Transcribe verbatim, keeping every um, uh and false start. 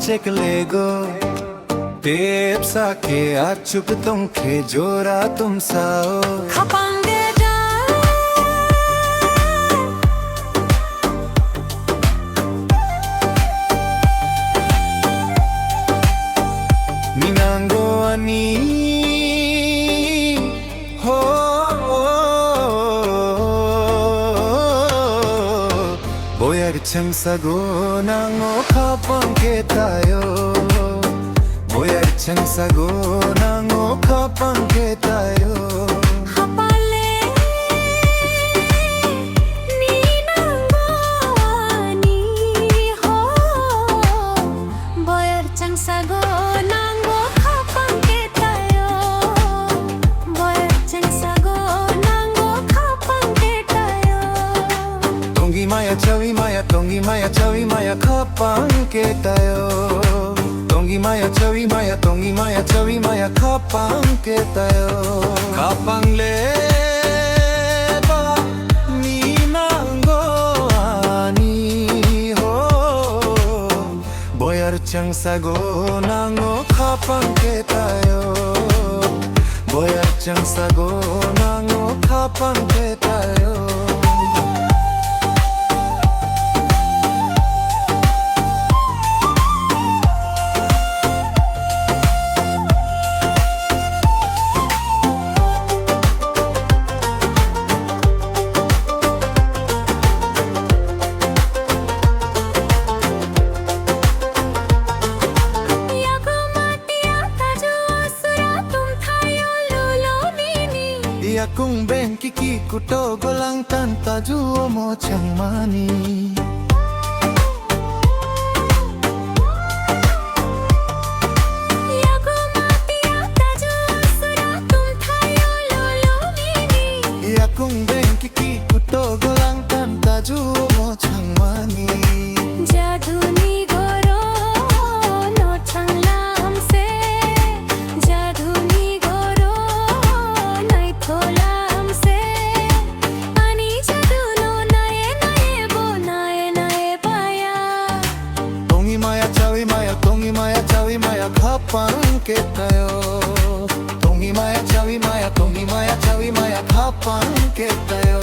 Chekle go, tep sa ke achuk tong khe jora tum sao. Khapang de da. Ninango ani ho. Boyar changsago nango khapang ke tayo. Boyar changsago nango khapang ke tayo. Khapale ni nango ani ho. Boyar changsago nango khapang ke tayo. Boyar changsago nango khapang ke tayo. Tongi maya chawi maya, tongi maya chawi maya khapang ke tayo. Tongi maya chawi maya, tongi maya chawi maya khapang ke tayo. Khapang le ba ni nango ani ho. Boyar changsago nango khapang ke tayo. Boyar changsago nango khapang ke tayo. Yakung beng kiki kuto golang tan taju omo changmani. Yakung beng kiki kuto golang tan taju omo changmani. Jaduni goro no changlam se, jaduni goro naitholam se, ani jaduno naye naye bo naye naye baya. Tongi maya chawi maya, tongi maya chawi maya khapang ke tayo. Tongi maya chawi maya, tongi maya chawi maya khapang ke tayo.